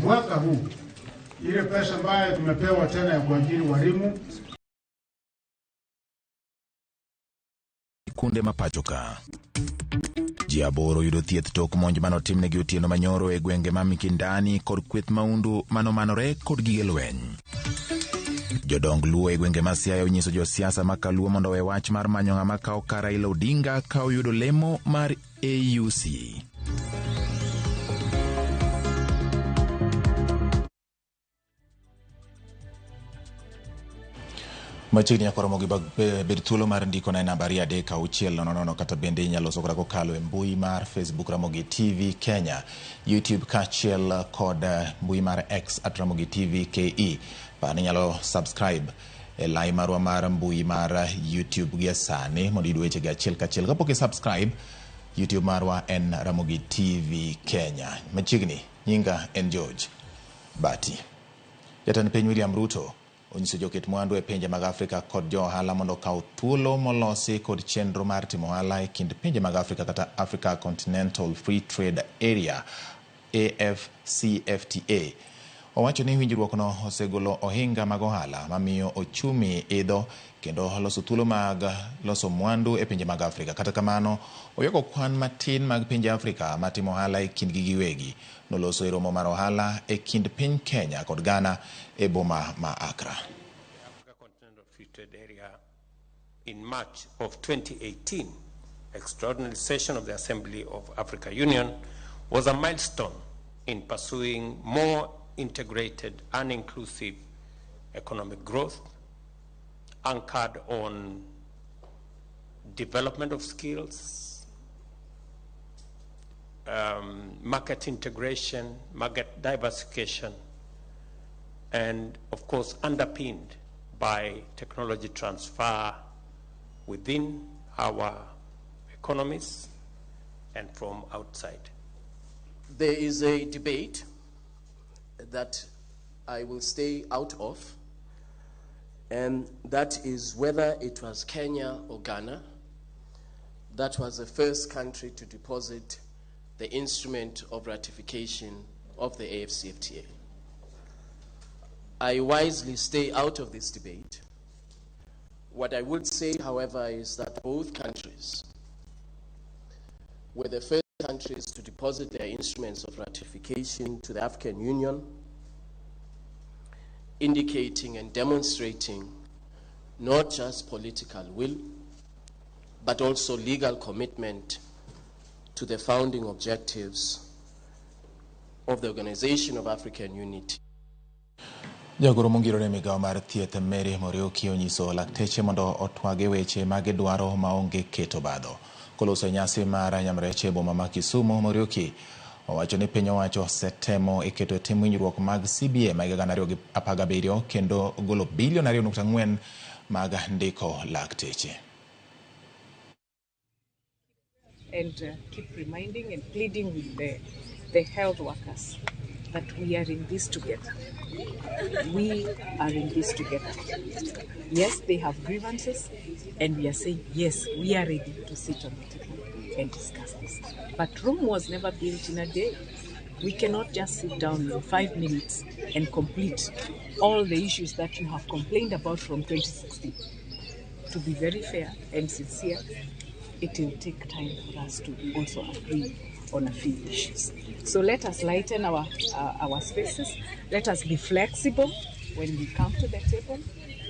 Mwaka huu ile pesa ambayo tumepewa tena ya kuajiri walimu Kunde ma pacho ka. Ji aboro yudo thieth tok monj manotimnegi otieno manyoro e gwenge ma Mikindani kod kweth maundu manomanore kod gige lweny. Jodong Luo e gwenge ma Siaya onyiso josiasa ma Kaluo mondo owe wach mar manyo ng'ama kawo kar Raila Odinga ka oyudo lemo mar AUC. Machiegni nyaka romo gi bed thuolo mar ndiko na e namba 23600 kata bende inyalo loso koda kokalo e mbui mar Facebook Ramogi TV Kenya, YouTube kaachiel kod mbui mar X at Ramogi TV KE. Par ni inyalo subscribe e lai marwa mar mbui mar YouTube gie sani mondo iyud weche gi achiel kachiel. Kapok i subscribe, YouTube marwa en Ramogi TV Kenya. Machiegni, nyinga en George Bati. Jatend piny William Ruto onyiso joket mwandu e pinje mag Afrika kod jo ohala mondo okaw thuolo molosi kod chenro mar timo ohala e kind pinje mag Afrika kata Africa Continental Free Trade Area AfCFTA. Owacho ni winjruokno osegolo ohinga mag ohala mamiyo ochumi idho kendo loso thuolo mag loso mwandu e pinje mag Afrika. Kata kamano, oywago kwan matin mag pinje Afrika matimo ohala e kindgi giwegi. Noloso e romo mar ohala e kind piny Kenya kod Ghana e boma ma Accra. Africa Continental Free Trade Area in March of 2018, extraordinary session of the Assembly of Africa Union was a milestone in pursuing more integrated and inclusive economic growth anchored on development of skills, market integration, market diversification, and of course underpinned by technology transfer within our economies and from outside. There is a debate that I will stay out of, and that is whether it was Kenya or Ghana that was the first country to deposit the instrument of ratification of the AfCFTA. I wisely stay out of this debate. What I would say, however, is that both countries were the first countries to deposit their instruments of ratification to the African Union, indicating and demonstrating not just political will, but also legal commitment to the founding objectives of the Organization of African Unity. Jagoro mongirore e migawo mar thieth Mary Muriuki onyiso lakteche mondo otwag e weche ma gidwaro maonge keto obadho. Koloso e nyasi mar nyamreche e boma ma Kisumu, Muriuki owacho ni piny owacho osetemo e keto e tim winjruok mag CBA ma higa 2017 kendo golo bilion 2.4 mag ndiko lakteche. And keep reminding and pleading with the health workers that we are in this together. We are in this together. Yes, they have grievances, and we are saying, yes, we are ready to sit on the table and discuss this. But Rome was never built in a day. We cannot just sit down in 5 minutes and complete all the issues that you have complained about from 2016. To be very fair and sincere, it will take time for us to also agree on a few issues. So let us lighten our spaces. Let us be flexible when we come to the table.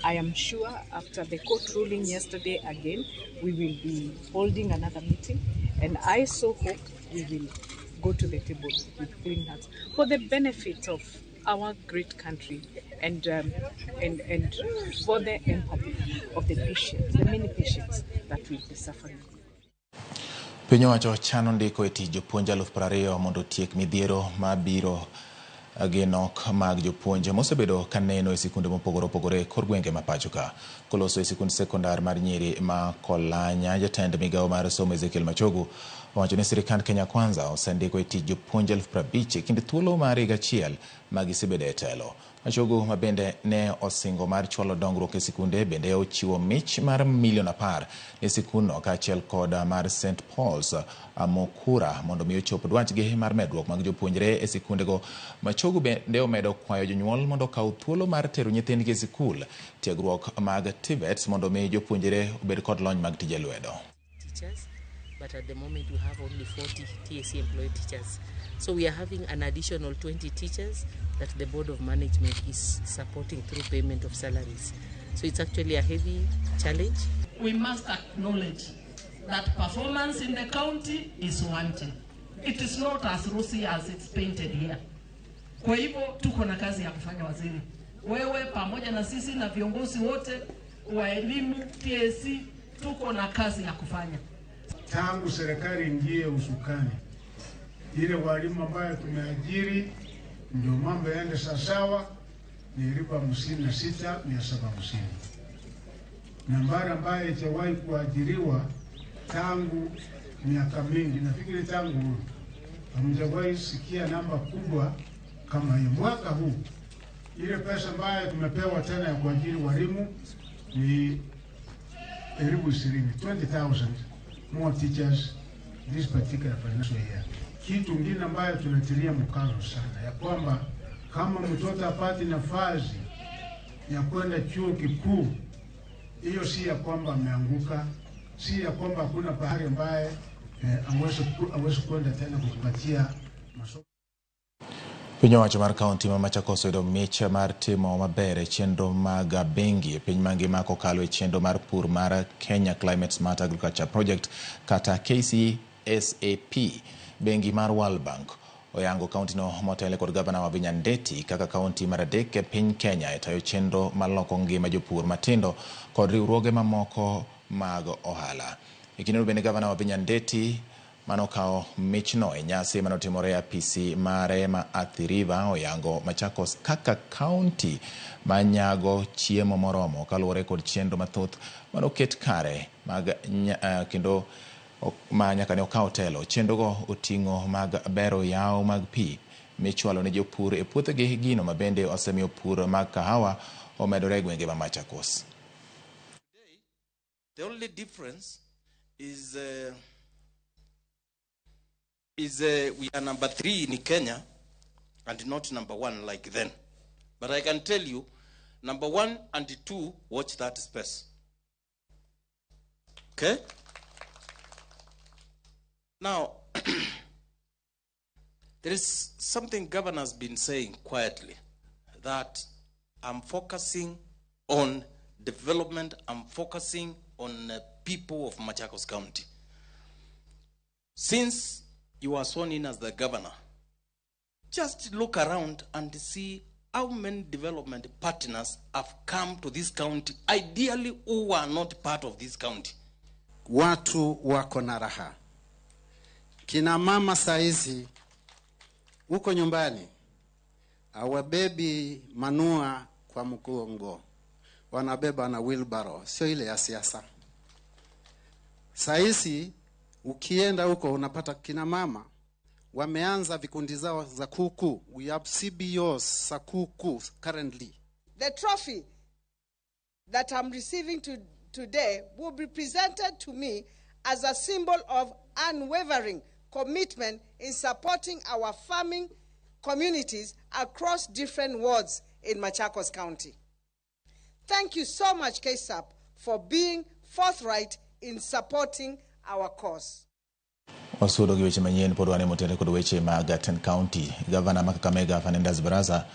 I am sure after the court ruling yesterday again, we will be holding another meeting, and I so hope we will go to the table with clean hearts for the benefit of our great country and for the empathy of the patients, the many patients that will be suffering. Piny owacho chano ndiko e tich jopuonj 20,000 mondo otiek midhiero mabiro gi nok mag jopuonj mosebedo kaneno e sikunde mopogore opogore e kor gwenge ma pacho ka. Koloso e sikund sekondar mar nyiri ma Kolanya, jatend migawo mar somo Ezekiel Machogu owacho ni sirikand Kenya Kwanza osendiko e tich jopuonj 50,000 e kind thuolo mar higa achiel ma gisebedo e telo. Machogu ma bende ne osingo mar chwalo dongruok e sikunde bende ochiwo mich mar milion 10 ne sikundno kaachiel kod mar St Paul's Mukura mondo mi ochop dwachgi mar medruok mag jopuonjre e sikundego. Machogu bende omedo kwayo jonyuol mondo okaw thuolo mar tero nyithindgi e sikul tiegruok mag TVETs mondo mi jopuonjre obed kod lony mag tije lwedo. Teachers, but at the moment we have only 40 TSC employed teachers. So we are having an additional 20 teachers that the Board of Management is supporting through payment of salaries. So it's actually a heavy challenge. We must acknowledge that performance in the county is wanting. It is not as rosy as it's painted here. Kwa hivyo tuko na kazi ya kufanya, waziri. Wewe pamoja na sisi na viongozi wote wa elimu TSC tuko na kazi ya kufanya. Tangu serikali ingie usukani, ile walimu ambayo tumeajiri ndio mambo yaende sawasawa ni 56,750, nambari ambayo haijawahi kuajiriwa tangu miaka mingi. Nafikiri tangu hamjawahi sikia namba kubwa kama hiyo. Mwaka huu ile pesa ambayo tumepewa tena ya kuajiri walimu ni 20,000, 20,000 more teachers this particular financial year. Kitu kingine ambayo tunatilia mkazo sana ya kwamba kama mtoto apati nafasi ya kwenda chuo kikuu, hiyo si ya kwamba ameanguka, si ya kwamba hakuna pahali ambaye aweze kwenda tena kujipatia masomo. Piny owacho mar kaunti ma Machakos oyudo mich mar timo maber e chenro mag bengi e piny mangima kokalo e chenro mar pur mar Kenya Climate Smart Agriculture Project kata KCSAP. Bengi mar World Bank oyango kauntino motelo kod gavana Wavinya Ndeti kaka kaunti mar adek e piny Kenya e tayo chenro mar loko ngima jopur matindo kod riwruoge mamoko mag ohala. E kindeno bende gavana Wavinya Ndeti manokawo michno e nyasi manotimore e apisi mare ma Athi River oyango Machakos kaka kaunti manyago chiemo moromo kaluwore kod chenro mathoth manoket kare mag kendo ma nyaka ne okaw telo. Chenrogo oting'o mag bero yawo mag pi michwalo ne jopur e puothegi, gino ma bende osemiyo pur mag kahawa omedore e gwenge ma Machakos. The only difference is we are number 3 in Kenya and not number 1 like then. But I can tell you, number 1 and 2, watch that space. Okay? Now, there is something governor has been saying quietly, that I'm focusing on development, I'm focusing on the people of Machakos County. Since you are sworn in as the governor, just look around and see how many development partners have come to this county, ideally who are not part of this county. Watu wako na raha. Kina mama saizi huko nyumbani hawabebi manua kwa mgongo, wanabeba na wheelbarrow, sio ile ya siasa. Saizi ukienda huko unapata kina mama wameanza vikundi zao za kuku. We have CBOs za kuku currently. The trophy that I'm receiving today will be presented to me as a symbol of unwavering commitment in supporting our farming communities across different wards in Machakos County. Thank you so much, KSAP, for being forthright in supporting our cause. Wasudo gi weche manyien pod wane motelo kod weche mag Ten County. Gavana ma Kakamega Fernandes Baraza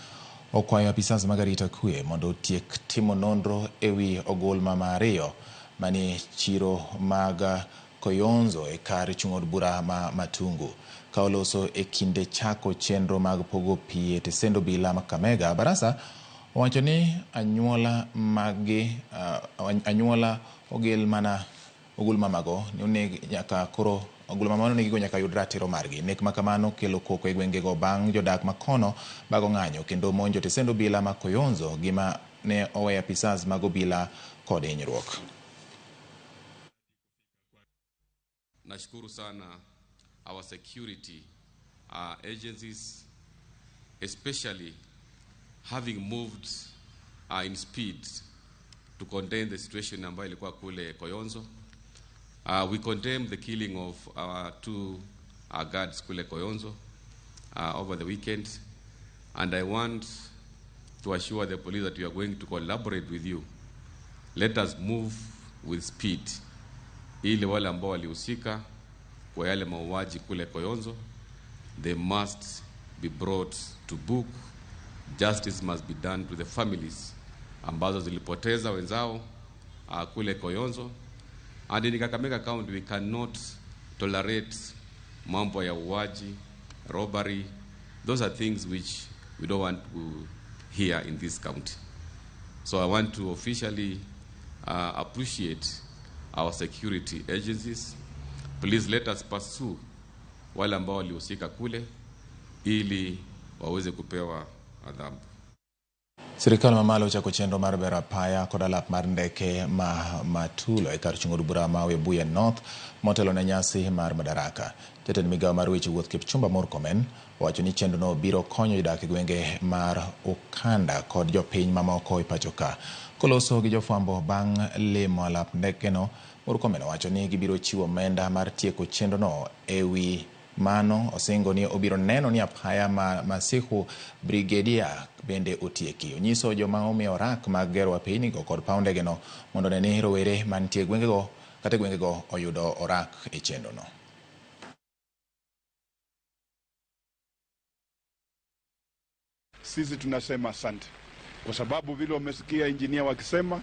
okwayo apisas mag arita kwe mondo otiek timo nonro ewi ogul mama ariyo manie chiro mag Koyonzo e kar chung' od bura ma Matungu. Ka oloso e kinde chako chenro mag pogo pi e tesend obila ma Kakamega, Barasa owacho ni anyuola maggi anyuola ogel mana ogul mamago ni oneg nyaka koro ogul mama onegigo nyaka yud ratiro margi. Nek ma kamano kelo koko e gwengego bang' jodak makono bago ng'anyo kendo monjo tesend obila ma Koyonzo, gima ne oweyo apisas mag obila kod hinyruok. Nashukuru sana our security agencies, especially having moved in speed to contain the situation ambayo ilikuwa kule Koyonzo. We condemn the killing of our two guards kule Koyonzo over the weekend, and I want to assure the police that we are going to collaborate with you. Let us move with speed ili wale ambao walihusika kwa yale mauaji kule Koyonzo, they must be brought to book. Justice must be done to the families ambazo zilipoteza wenzao kule Koyonzo. And in Kakamega County we cannot tolerate mambo ya uaji, robbery. Those are things which we don't want to hear in this county. So I want to officially appreciate our security agencies. Please let us pursue wale ambao walihusika kule ili waweze kupewa adhabu. Sirikal mamalo ochako chenro mar bero apaya kod alap mar ndeke ma Matulo e kar chung' od bura ma Webuye North motelo ne nyasi mar Madaraka. Jatend migao mar weche wuoth Kipchumba Murkomen owacho ni chenrono biro konyo jodak e gwenge mar Ukanda kod jopiny mamoko e pacho ka. Koloso gi jofwambo bang' limo alap ndekeno, Murkomen owacho ni gibiro chiwo omenda mar tieko chenrono. Ewi mano osingo ni obiro neno ni apaya ma Masihu Brigadier bende otieki. Onyiso joma omiyo orak mag gero apeynigo kod paw ndegeno mondo one ni rowere mantie gwengego kata gwengego oyudo orak e chenrono. Sisi tunasema asante kwa sababu vile umesikia injinia wakisema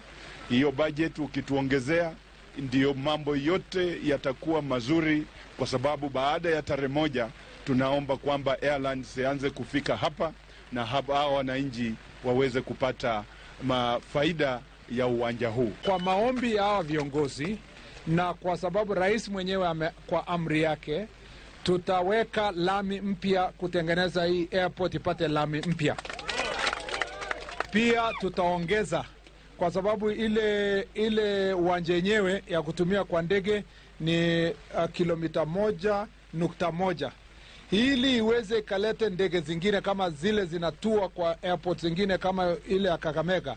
hiyo budget ukituongezea ndiyo mambo yote yatakuwa mazuri, kwa sababu baada ya tarehe 1 tunaomba kwamba airlines zianze kufika hapa na hapa hao wananchi waweze kupata mafaida ya uwanja huu. Kwa maombi ya hawa viongozi na kwa sababu rais mwenyewe kwa amri yake, tutaweka lami mpya kutengeneza hii airport ipate lami mpya. Pia tutaongeza kwa sababu ile uwanja yenyewe ya kutumia kwa ndege ni kilomita 1.1. Ili iweze kalete ndege zingine kama zile zinatua kwa airport zingine kama ile ya Kakamega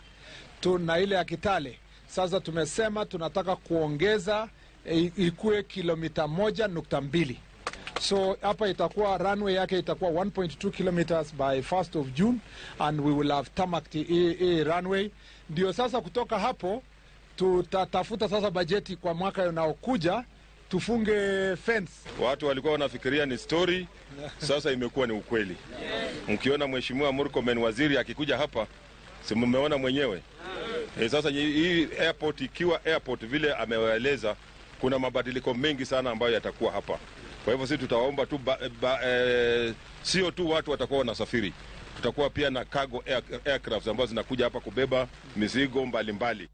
na ile ya Kitale. Sasa tumesema tunataka kuongeza ikue kilomita 1.2. So hapa itakuwa runway yake itakuwa 1.2 kilometers by 1st of June, and we will have tarmac runway. Ndio sasa kutoka hapo tutatafuta sasa bajeti kwa mwaka unaokuja tufunge fence. Watu walikuwa wanafikiria ni story, sasa imekuwa ni ukweli. Mkiona Mheshimiwa Murkomen waziri akikuja hapa, si mmeona mwenyewe. Sasa hii airport ikiwa airport vile amewaeleza, kuna mabadiliko mengi sana ambayo yatakuwa hapa. Kwa hivyo sisi tutawaomba tu sio tu watu watakuwa wanasafiri, tutakuwa pia na cargo aircrafts ambazo zinakuja hapa kubeba mizigo mbalimbali.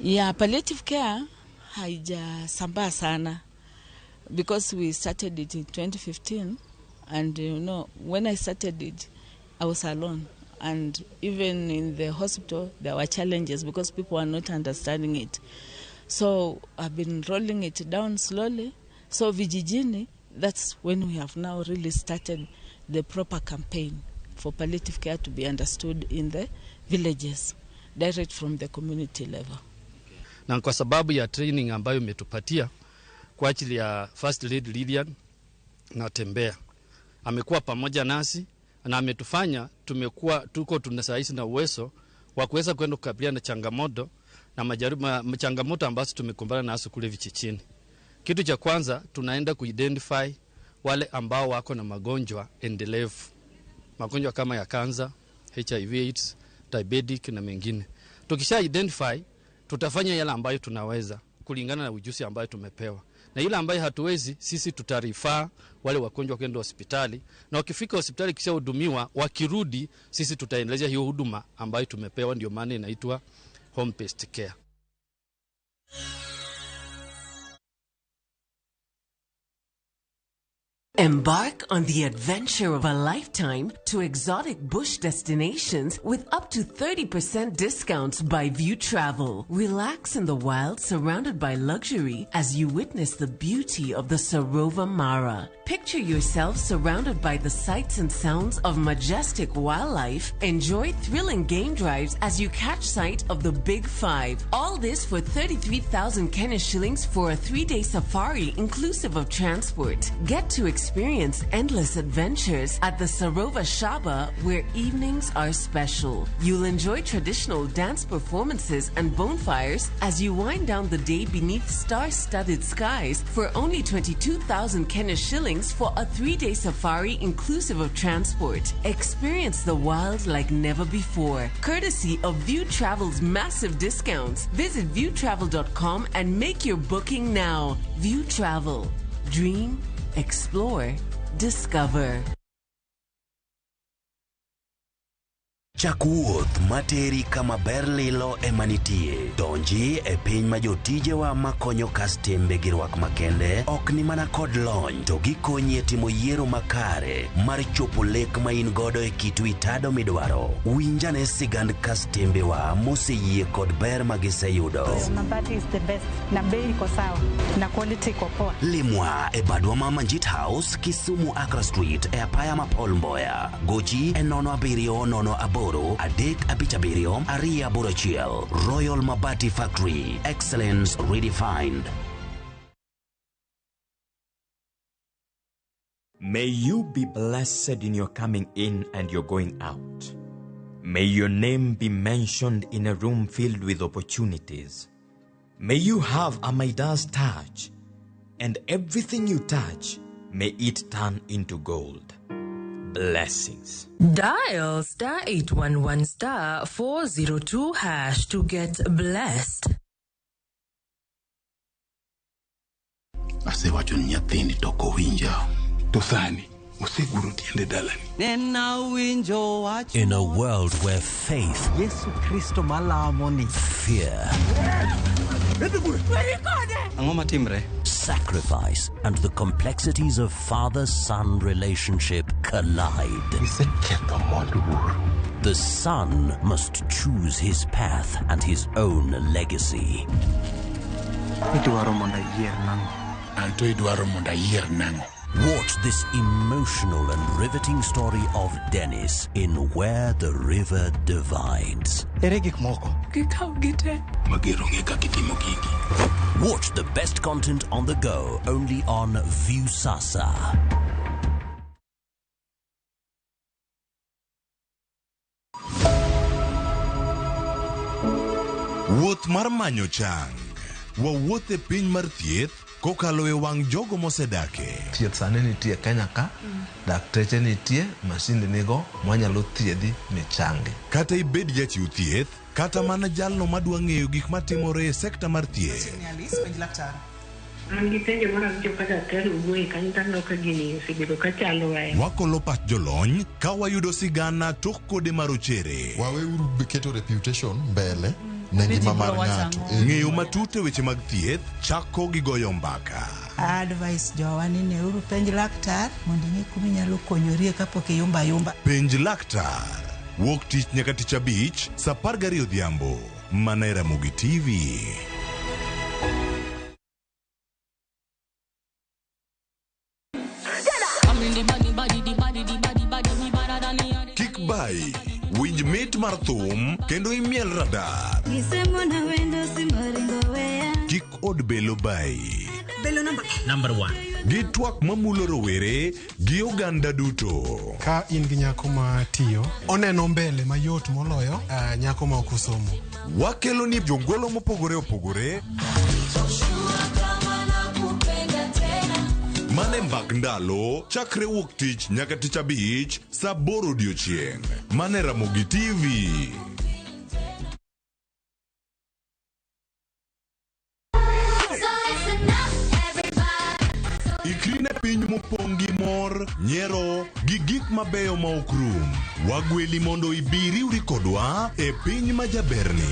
Yeah, palliative care haijasambaa sana because we started it in 2015, and you know, when I started it I was alone, and even in the hospital there were challenges because people were not understanding it. So I've been rolling it down slowly. So vijijini, that's when we have now really started the proper campaign for palliative care to be understood in the villages, direct from the community level. Na kwa sababu ya training ambayo imetupatia kwa ajili ya First Lady Lilian Natembeya, amekuwa pamoja nasi na ametufanya tumekuwa tuko tunasaizi na uwezo wa kuweza kwenda kukabiliana na changamoto na majaribu, changamoto ambazo tumekumbana nazo kule vijijini. Kitu cha kwanza tunaenda kuidentify wale ambao wako na magonjwa endelevu, magonjwa kama ya kansa, HIV AIDS, diabetic na mengine. Tukisha identify Tutafanya yale ambayo tunaweza kulingana na ujuzi ambayo tumepewa, na ile ambayo hatuwezi sisi tutarifaa wale wagonjwa kwenda hospitali, na wakifika hospitali kisha hudumiwa, wakirudi sisi tutaendeleza hiyo huduma ambayo tumepewa. Ndio maana inaitwa home based care. Embark on the adventure of a lifetime to exotic bush destinations with up to 30% discounts by View Travel. Relax in the wild surrounded by luxury as you witness the beauty of the Sarova Mara. Picture yourself surrounded by the sights and sounds of majestic wildlife. Enjoy thrilling game drives as you catch sight of the Big Five. All this for 33,000 Kenya shillings for a 3-day safari inclusive of transport. Get to experience endless adventures at the Sarova Shaba, where evenings are special. You'll enjoy traditional dance performances and bonfires as you wind down the day beneath star-studded skies for only 22,000 Kenya shillings for a 3-day safari inclusive of transport. Experience the wild like never before, courtesy of View Travel's massive discounts. Visit viewtravel.com and make your booking now. View Travel. Dream, explore, discover. Chak wuoth materi kama ber lilo ema nitie. Donji e piny ma jotijewa makonyo kastembe gi rwak makende ok ni mana kod lony to gikonyi e timo yiero makare mar chopo lek ma in godo e kit wi tado midwaro. Winjane sigand kastembewa moseyie kod ber ma giseyudo. Mabati is the best na bei iko sawa na quality iko poa. Limwa e badwa ma Manjit House, Kisumu Accra Street e apaya ma Paul Mboya. Gochi e 07 08 3 5 7 2 8 1. Royal Mabati Factory, excellence redefined. May you be blessed in your coming in and your going out. May your name be mentioned in a room filled with opportunities. May you have a Midas touch, and everything you touch, may it turn into gold. Blessings. Dial star 811 star 402 hash to get blessed. Asewacho ni nyathini to ok owinja. To sani oseguro tiende dalani. In a world where faith, Yesu Kristo malamo ni, fear, Ang'o matimre? sacrifice, and the complexities of father-son relationship collide. Iseketho mwandu wuoro. The son must choose his path and his own legacy. Idwaro mondo ayier nang'o? Anto idwaro mondo ayier nang'o? Watch this emotional and riveting story of Dennis in Where the River Divides. Ere gik moko? Gikaw gite. Mager onge kaka itimo gigi. Watch the best content on the go only on Viusasa. Wuoth mar manyo chang. Wawuoth e piny mar thieth kokalo e wang' jogo mosedake. Thieth sani nitie Kenya ka, dakteche nitie, masinde nigo mwanyalo thiedhi michangi. Kata ibed jachiw thieth, kata mana jalno madwa ng'eyo gik matimore e sekta mar thieth. An gi penjo mar awinjo ka daktari owuoye kanyo to aneno ka gini osebedo ka chando ahinya. Wakolo pach jolony ka wayudo sigana tok kode marochere. Waweuru keto reputation mbele ne ngima mar ng'ato. Ng'eyo matut e weche mag thieth chako gi goyo mbaka. Advice jowa ni neuru penj laktar mondo ing'e kuma inyalo konyorie kapok iyumba yumba. Penj laktar. Wuok tich nyaka tich abich saa 12 odhiambo. Mana e Ramogi TV. Kik bai, winj mit mar thum kendo imiel radar. Kik od belo bai. Belo Number 1. Gi twak mamulo rowere gi oganda duto. Ka in gi nyako ma tiyo, oneno mbele mayot moloyo nyako ma ok osomo. Wakelo ni jongolo mopogore opogore. Mane mbak ndalo chakre wuok tich nyaka tich abich saa 8 odiochieng'. Mane Ramogi TV. mopong' gi mor, nyiero gi gik mabeyo ma ok rum. Wagweli mondo ibi riwri kodwa e piny ma jaberni.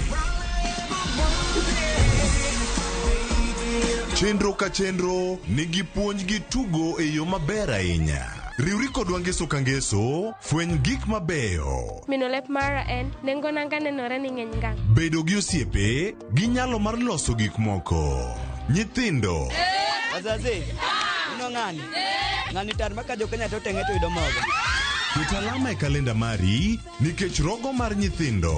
Chenro ka chenro nigi puonj gi tugo e yo maber ahinya. Riwri kodwa ngeso ka ngeso, fweny gik mabeyo. Mino lep mara en nengo nanga nenore ni ng'eny ngang'. Bedo gi osiepe gi nyalo mar loso gik moko. Nyithindo. Wazazi, ino ng'ani? Ng'ani tar maka jo Kenya to teng'e to yudo mogo. Ket alama e kalenda mari nikech rogo mar nyithindo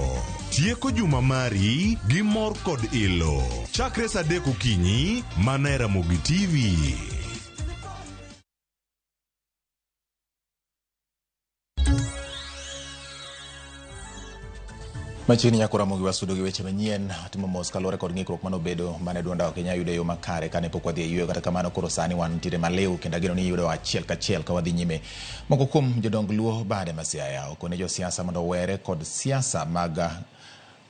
tieko juma mari gi mor kod ilo. Chakre saa 3 okinyi mana e Ramogi TV. Machiegni nyako Ramogi wasudo gi weche manyien timo mos kaluwore kod ng'ikruok manobedo mane duonda ok inyal yudo e yo makare kane pok wadhi e yueyo. Kata kamano koro sani wantiere maliw kendo ageno ni iyudo achiel kachiel ka wadhi nyime. Moko kuom jodong Luo bade ma Siaya okone josiasa mondo owere kod siasa mag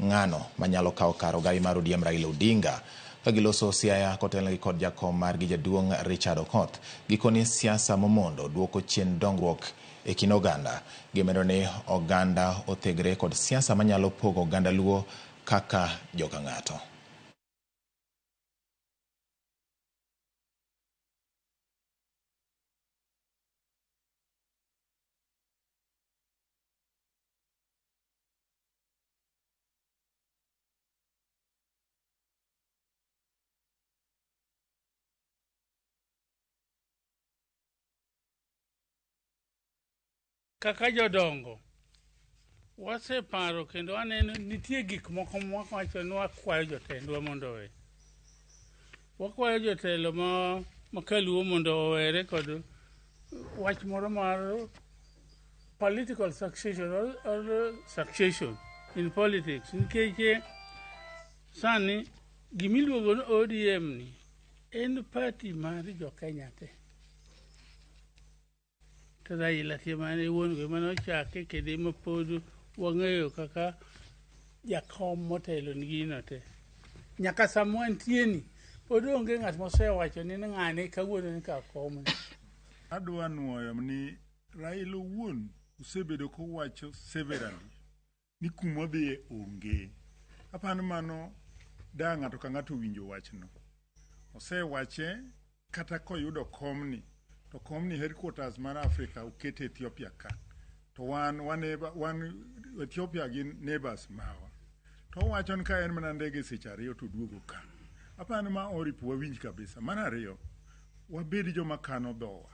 ng'ano manyalo kawo kar ogai mar ODM Raila Odinga. Ka giloso Siaya kotelnegi kod jakom margi jaduong' Richard Okoth. Gikoni siasa momondo duoko chien dongruok e kind oganda. Gimedo ni oganda othegre kod siasa manyalo pogo oganda Luo kaka joka ng'ato. Kaka jodongo waseparo kendo aneno nitie gik moko mwawacho ni wakwayo jotendwa mondo owe. Wakwayo jotelo ma kaluo mondo owere kod wach moro mar political succession or succession in politics. Nikech sani gimiluongo ni ODM ni en party mar jo Kenya te. To Raila mane wuon go mane ochake kendo ema pod wang'eyo kaka jakom motelo ni gino te. Nyaka sama wantie ni pod onge ng'at mosewacho ni ng'ane kawuono ni kaw komni. Adwa nuoyo ni Raila owuon osebedo kowacho severally ni kumodhiye onge. Apani mano da ng'ato ka ng'ato owinjo wachno. Osewache kata koyudo komni to komni headquarters mar Africa okete Ethiopia ka. To wan Ethiopia gin neighbors mawa. To owacho ni ka en mana ndege seche 2 to duogo ka. Apani ma oripo wawinj kabisa. Mar ariyo, wabed joma kano dhowa.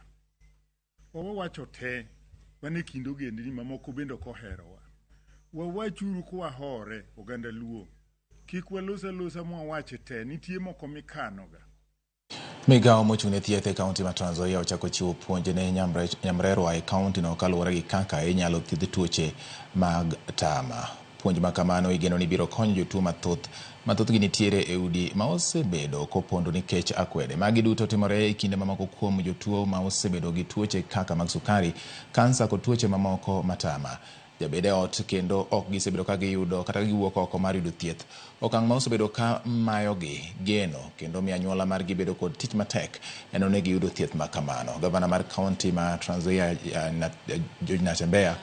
Wawacho te, wan e kind ogendni mamoko bende ok oherowa. Wawachuru kwahore oganda Luo. Kik walos alosa mwawache te, nitie moko mikanoga. Migawo mochung' ne thieth e kaunti ma Trans Nzoia ochako chiwo puonj ne nyamrerwa e kaunti no kaluwore gi kaka inyalo thiedh tuoche mag tama. Puonj ma kamano igeno ni biro konyo jotuo mathoth ma thothgi nitiere e udi ma osebedo kopondo nikech akwede. Magi duto timore e kinde mamoko kuom jotuo ma osebedo gi tuoche kaka mag sukari, kansa kod tuoche mamoko matama. Jabede ot kendo ok gisebedo ka giyudo kata giwuok oko mar yudo thieth. Okang' ma osebedo ka mayogi geno kendo miyo anyuola margi bedo kod tich matek en ni giyudo thieth ma kamano. Gavana mar kaunti ma Trans Nzoia George Natembeya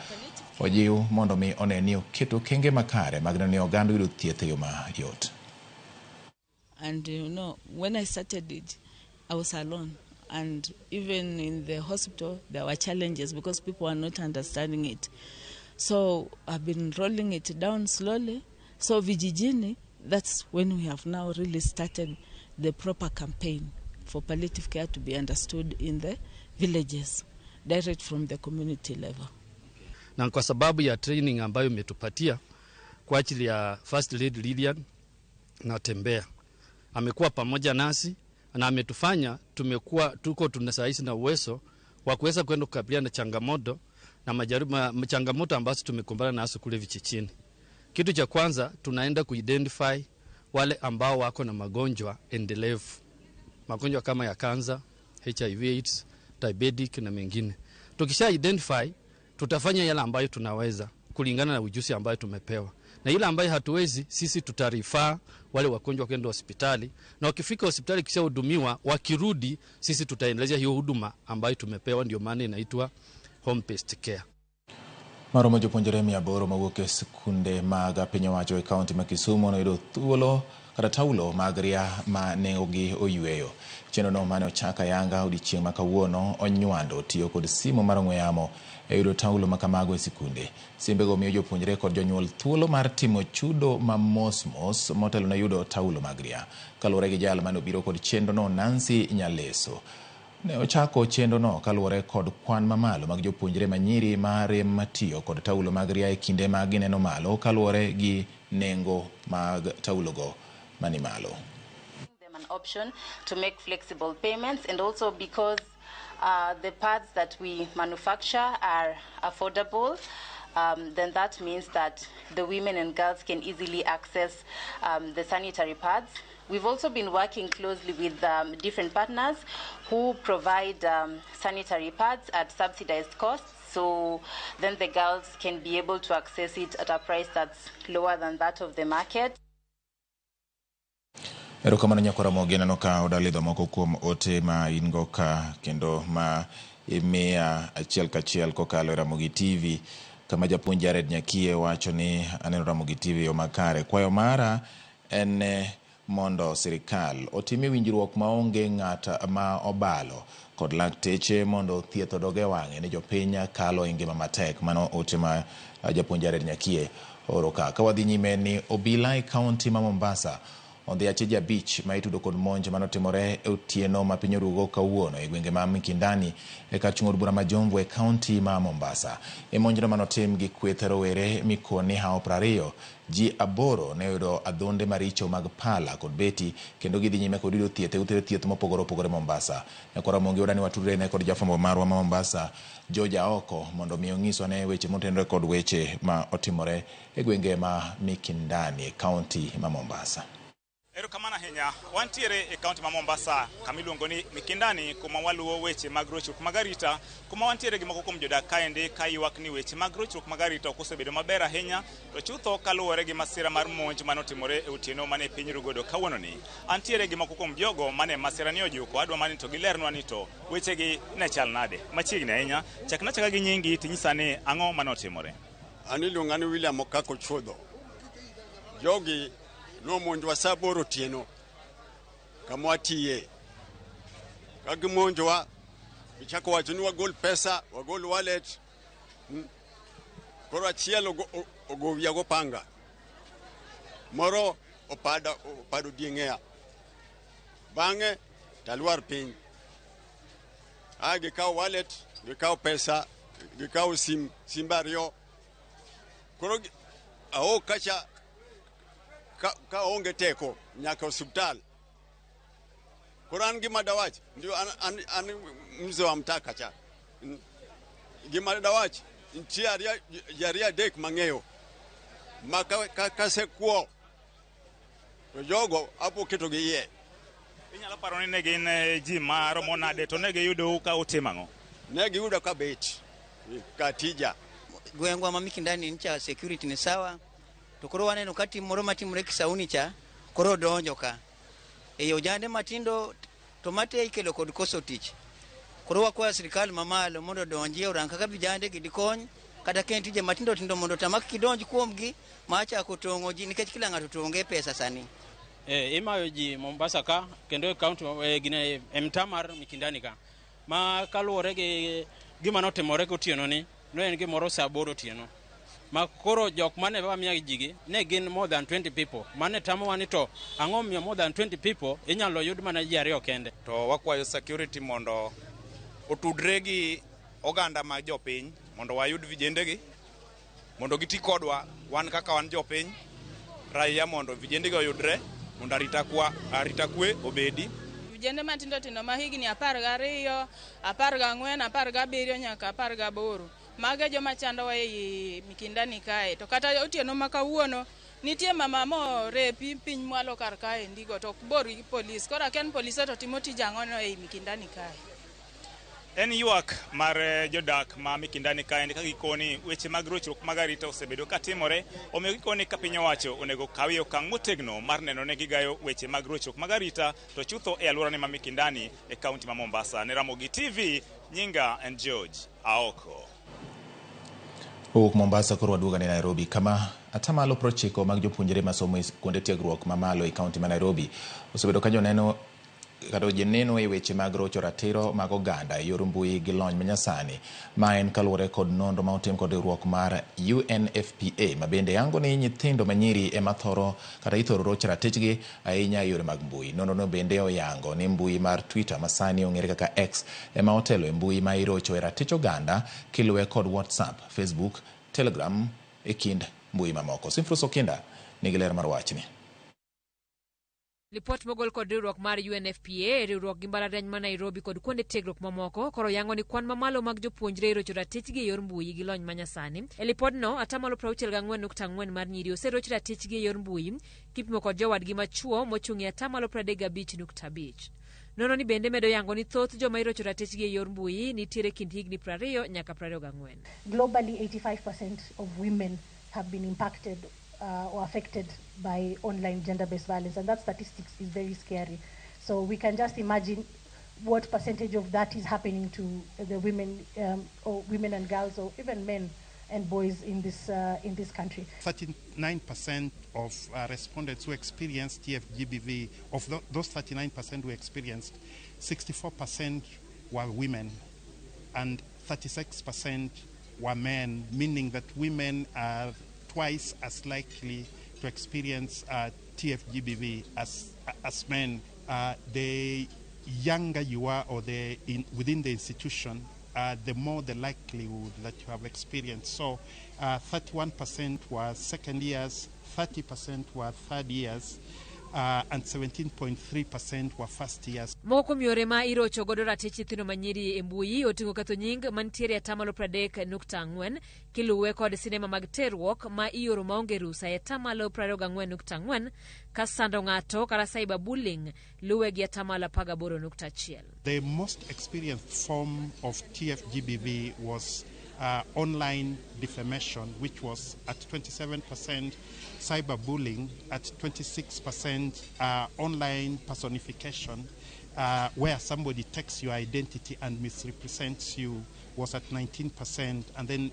ojiw mondo mi one ni oketo okenge makare mag neno ni oganda yudo thieth e yo mayot. And you know, when I started it, I was alone. And even in the hospital, there were challenges because people were not understanding it. So I've been rolling it down slowly. So vijijini, that's when we have now really started the proper campaign for palliative care to be understood in the villages, direct from the community level. Na kwa sababu ya training ambayo imetupatia kwa ajili ya First Lady Lilian Natembeya, amekuwa pamoja nasi na ametufanya tumekuwa tuko tunasaizi na uwezo wa kuweza kwenda kukabiliana na changamoto na majaribu, changamoto ambazo tumekumbana nazo kule vijijini. Kitu cha kwanza tunaenda kuidentify wale ambao wako na magonjwa endelevu, magonjwa kama ya kansa, HIV AIDS, diabetic na mengine. Tukisha identify tutafanya yale ambayo tunaweza kulingana na ujuzi ambayo tumepewa. na ile ambayo hatuwezi sisi tutarifaa wale wagonjwa kwenda hospitali, na wakifika hospitali kisha hudumiwa, wakirudi sisi tutaendeleza hiyo huduma ambayo tumepewa, ndio maana inaitwa home based care. Maromo jopuonjre 800 mawuok e skunde mag piny owacho e kaunti ma Kisumu noyudo thuolo kata taulo mag ria ma nengogi oyweyo. Chenrono mane ochak ayanga odiechieng' ma kawuono onywando tiyo kod simo mar ong'we yamo e yudo taulo ma kamago e sikunde. Simbego miyo jopuonjre kod jonyuol thuolo mar timo chudo ma mos mos motelo ne yudo taulo mag ria. Kaluwore gi jal mane obiro kod chenrono Nancy Nyaleso. Ne ochako chenrono kaluwore kod kwan mamalo mag jopuonjre manyiri ma rem tiyo kod taulo mag ria e kinde ma gineno malo kaluwore gi nengo mag taulogo mani malo. Them an option to make flexible payments, and also because the pads that we manufacture are affordable, then that means that the women and girls can easily access the sanitary pads. We've also been working closely with different partners who provide sanitary pads at subsidized costs, so then the girls can be able to access it at a price that's lower than that of the market. Erokamano nyakwara Ramogi, aneno ka odalidho moko kuom ote ma in go ka kendo ma imiya achiel kachiel kokalo e Ramogi TV kama japuonj Jared Nyakie wacho ni aneno Ramogi TV yo makare. Kwayo mara en mondo sirikal otime winjruok maonge ng'at ma obalo kod lakteche mondo thieth odog e wang'e ni jopiny kalo e ngima matek. Mano ote ma japuonj Jared Nyakie oro ka. Ka wadhi nyime ni obila e kaunti ma Mombasa odhi acheje 5 ma itudo kod monj manotimore e otieno ma piny orugo kawuono e gwenge ma Mikindani e kar chung' od bura ma Jomvu e kaunti ma Mombasa. E monjno manotim gi kweth rowere mikoni hao 20, ji 8 ne oyudo adhonde maricho mag pala kod beti kendo gidhi nyime kod yudo thieth e ute thieth mopogore opogore Mombasa. Nyakwar Ramogi oda ni watudre ne kod jafwambo marwa ma Mombasa George Aoko mondo mi onyiswa ne weche motenore kod weche ma otimore e gwenge ma Mikindani e kaunti ma Mombasa. Erokamano ahinya. Wantiere e kaunti ma Mombasa kama iluongo ni Mikindani kuma waluwo weche mag rochruok mag arita, kuma wantiere gi moko kuom jodak kaendi ka ywak ni weche mag rochruok mag arita ok osebedo maber ahinya, to chutho kaluwore gi masira mar monj manotimore e otieno mane piny rugodo kawuononi. Antiere gi moko kuom jogo mane masira ni ojuko, adwa mani to gilernwa ni to wechegi ne chal nade. Machiegni ahinya, chakna chaka gi nyingi tinyisa ni ang'o manotimore. An iluonga ni William Okako Chuodho. Jogi nomonjowa sa 8 otieno kama watiye. Ka gimonjowa, gichako wacho ni wagol pesa, wagol wallet. Koro achiel ogo wiya go panga. Moro opado dieng'eya. Bang'e talwar piny. A gikawo wallet, gikawo pesa, gikawo sim, simbe 2. Koro aok kacha ka onge teko nyaka osiptal. Koro an gima dawach, ndio an mzee wa mtaa kacha. Gima dawach, nitie jariyo 3 mang'eyo ma kasekuo to jogo apo keto gi iye. Inyalo paro ni ne gin ji maromo nade to ne giyudou ka utimo ang'o? Ne giyudo ka bet ka tija. Gwengwa ma Mikindani ncha security ni sawa. To koro waneno ka tim moro matimore Kisauni cha koro donjo ka. E ojande matindo to mate ikelo kod koso tich. Koro wakwayo sirikal mamalo mondo odonji orang kaka vijande gi dikony kata ka en tije matindo tindo mondo tamak kidonj kuomgi ma chako tong'o ji nikech kila ng'ato to onge pesa sani. Imayo ji Mombasa ka kendo e kaunti gine e mtaa mar Mikindani ka. Ma kaluwore gi gima notimore gotieno ni, ne en gimoro sa 8 otieno. Ma koro jok mane wamiyo jigi ne gin more than 20 people. Mane tamowa ni to ang'o miyo more than 20 people inyalo yud mana ji 2 kende. To wakwayo security mondo otudre gi oganda mag jopiny mondo wayud vijendegi mondo giti kodwa wan kaka wan jopiny raia mondo vijendegi oyudre mondo arita kwe obedi. Vijende matindo tindo ma higni 12, 14, 17 nyaka 18. Mago joma chandowa ei Mikindani kae. To kata otieno ma kawuono nitie mama morepi piny mwalo kar kae ndigo to ok bor gi polis. Koro akia ni polise to timo tij ang'o no ei Mikindani kae. En ywak mar jodak ma Mikindani kaendi ka gikoni weche mag rochruok mag arita osebedo ka timore, omiyo gikoni ka piny owacho onego kawie okang' motegno mar neno ne gigayo weche mag rochruok mag arita to chutho e alworani ma Mikindani e kaunti ma Mombasa. Ne Ramogi TV, nyinga en George Aoko. Owuok Mombasa koro waduogo ne Nairobi kama atamalo 90 mag jopuonjre masomo e kuonde tiegruok mamalo e kaunti ma Nairobi osebedo ka joneno kata joneno e weche mag rocho ratiro mag oganda e yor mbui gi lony manyasani. Ma en kaluwore kod nonro ma otim kod riwruok mar UNFPA ma bende yango ni nyithindo manyiri ema thoro kata ithoro roch ratichgi ahinya e yore mag mbui. Nonro no bende oyango ni mbui mar Twitter masani ong'ere kaka X ema otelo e mbui ma irocho e ratich oganda kiluwe kod WhatsApp, Facebook, Telegram e kind mbui mamoko. Simfrus Okinda nigi ler mar wachni. Lipot mogol kod riwruok mar UNFPA, riwruok gi mbalariany ma Nairobi kod kuonde tiegruok mamoko koro yango ni kwan mamalo mag jopuonjre irocho ratichgi e yor mbui gi lony manyasani. E lipodno, atamalo 64.4 mar nyiri oseroch ratichgi e yor mbui kipimo kod jowadgi machuo mochung' e atamalo 35.5. Nonro ni bende medo yango ni thoth joma irocho ratichgi e yor mbui nitiere kind higni 20 nyaka 24. Globally, 85% of women have been impacted or affected by online gender-based violence, and that statistics is very scary. So we can just imagine what percentage of that is happening to the women, or women and girls, or even men and boys in this country. 39% of respondents who experienced TFGBV, of those 39% who experienced, 64% were women and 36% were men, meaning that women are twice as likely to experience TFGBV as men. The younger you are, or within the institution, the more the likelihood that you have experienced. So 31% were second years, 30% were third years, and 17.3% were first years. Moko kuom yore ma irocho godo ratich nyithindo manyiri e mbui oting'o ketho nying mantiere atamalo 30.4 kiluwe kod sinema mag terruok ma ioro maonge rusa e atamalo 24.4 ka sando ng'ato kata cyberbullying luwe gi atamalo 18.1. The most experienced form of TFGBV was online defamation, which was at 27%, cyberbullying at 26%, online personification, where somebody takes your identity and misrepresents you, was at 19%, and then